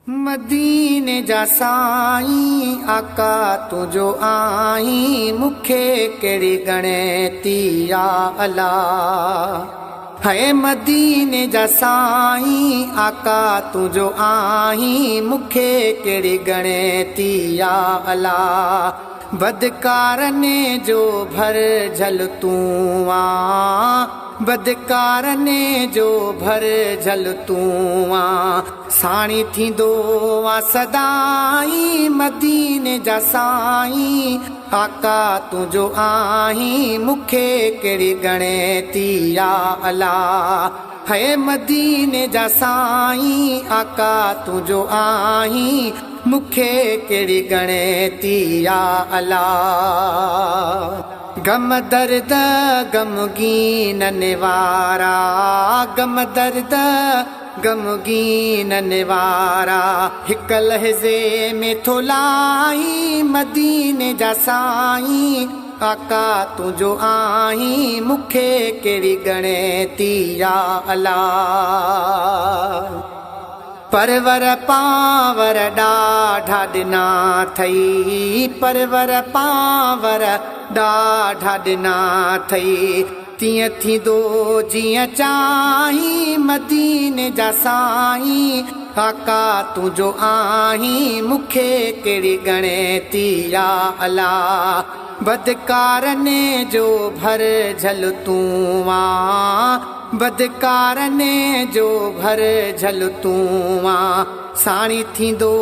مديني جا سائين آقا تون جو آهين مون کي ڪهڙي ڳڻتي يا الله هي مديني جا سائين آقا تون جو آهين مون کي ڪهڙي ڳڻتي يا الله بدڪارن جو ڀر جهل تون آن بدڪارن جو ڀر جهل تون آن ساڻي ٿيندو آ سدائين مديني جا سائين آقا تون جو آهين مون کي ڪهڙي ڳڻتي يا الله هي مديني جا سائين آقا تون جو آهين مون کي ڪهڙي ڳڻتي يا الله غم درد غمگينن وارا غم درد غمگينن وارا هڪ لحظي ۾ ٿو لاهين مديني جا سائين آقا تون جو آهين مون کي ڪهڙي ڳڻتي يا الله پرور پانور ڏاڍا ڏنا اٿئي پرور پانور ڏاڍا ڏنا اٿئي تيئن ٿيندو جيئن چاهين مديني جا سائين آقا تون جو آهين مون کي ڪهڙي ڳڻتي يا الله بدڪارن جو ڀر جهل تون آن بدڪارن جو ڀر جهل تون آن ساڻي ٿيندو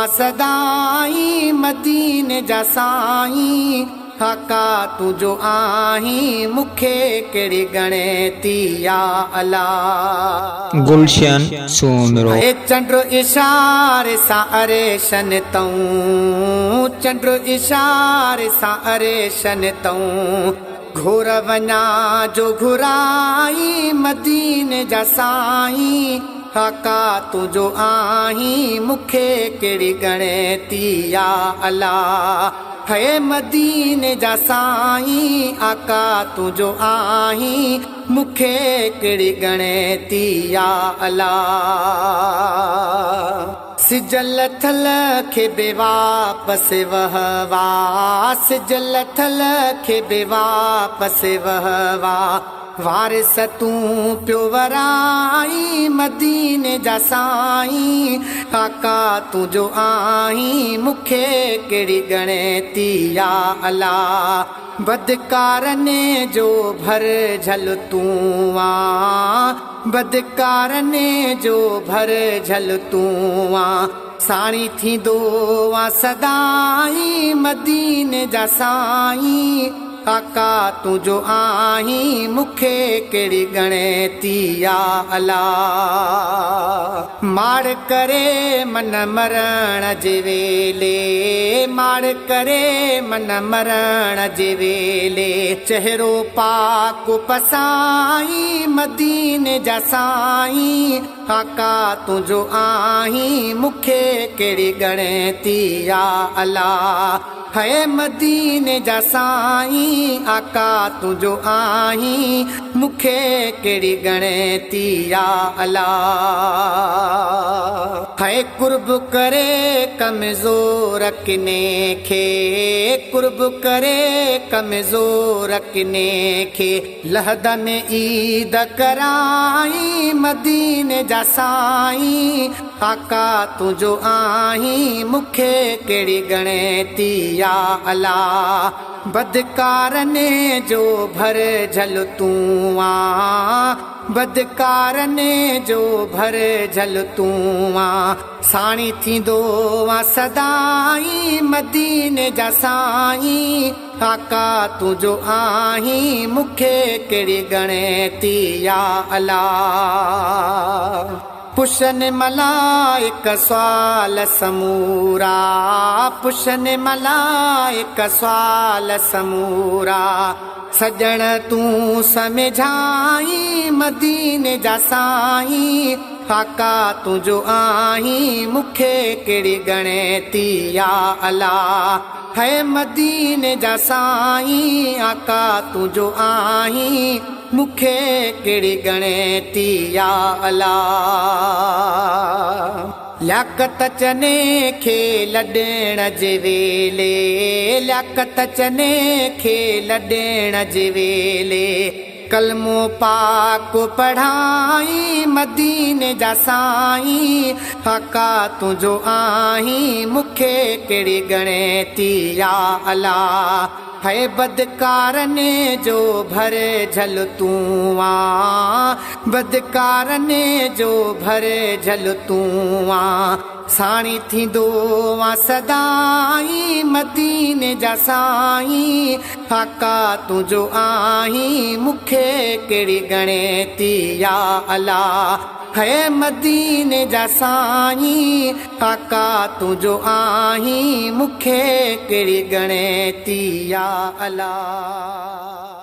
آ سدائين مديني جا سائين آقا تون جو آهين مون کي ڪهڙي ڳڻتي يا الله. گلشن سومرو. اي چنڊ اشاري سان عرشن تئون چنڊ اشاري سان عرشن تئون گهور وڃان جو گهرائين مديني جا سائين آقا تون جو آهين مون کي ڪهڙي ڳڻتي يا الله هي مديني جا سائين آقا تون جو آهين مون کي ڪهڙي ڳڻتي يا الله سج لٿل کي به واپس وهوا سج لٿل کي به واپس وهوا وارث تون پيو ورائين مديني جا سائين آقا تون جو آهين مون کي ڪهڙي ڳڻتي يا الله بدڪارن جو ڀر جهل تون آن بدڪارن جو ڀر جهل تون آن ساڻي ٿيندو آ سدائين مديني جا سائين آقا تون جو آهين مون کي ڪهڙي ڳڻتي يا الله ماڙ ڪري من مرڻ جي ويلي ماڙ ڪري من مرڻ جي ويلي چهرو پاڪ پسائين مديني جا سائين آقا تون جو آهين مون کي ڪهڙي ڳڻتي يا الله هي مديني جا سائين آقا تون جو آهين مون کي ڪهڙي ڳڻتي يا الله هي قرب ڪري ڪمزور ڪني کي قرب ڪري ڪمزور ڪني کي لحد ۾ عيد ڪرائين مديني جا سائين آقا تون جو آهين مون کي ڪهڙي ڳڻتي يا الله بدڪارن جو ڀر جهل تون آن بدڪارن جو ڀر جهل تون آن ساڻي ٿيندو آ سدائين مديني جا سائين آقا تون جو آهين مون کي ڪهڙي ڳڻتي يا الله پڇن ملائڪ سوال سمورا پڇن ملائڪ سوال سمورا سڄڻ تون سمجهائين مديني جا سائين آقا تون جو آهين مون کي ڪهڙي ڳڻتي يا الله هي مديني جا سائين آقا تون جو آهين مون کي ڪهڙي ڳڻتي يا الله. لياقت چني کي لڏڻ جي ويلي، لياقت چني کي لڏڻ جي ويلي، ڪلمو پاڪ پڙهائين مديني جا سائين، آقا تنهنجو آهين مون کي ڪهڙي ڳڻتي يا الا. هي بدڪارن جو ڀر جهل تون آ، بدڪارن جو ڀر جهل تون آ، ساڻي ٿيندو آ سدائين مديني جا سائين، آقا تنهنجو آهين مون کي ڪهڙي ڳڻتي يا الا. هي مديني جا سائين، آقا تنهنجو آهين مون کي ڪهڙي ڳڻتي يا الا.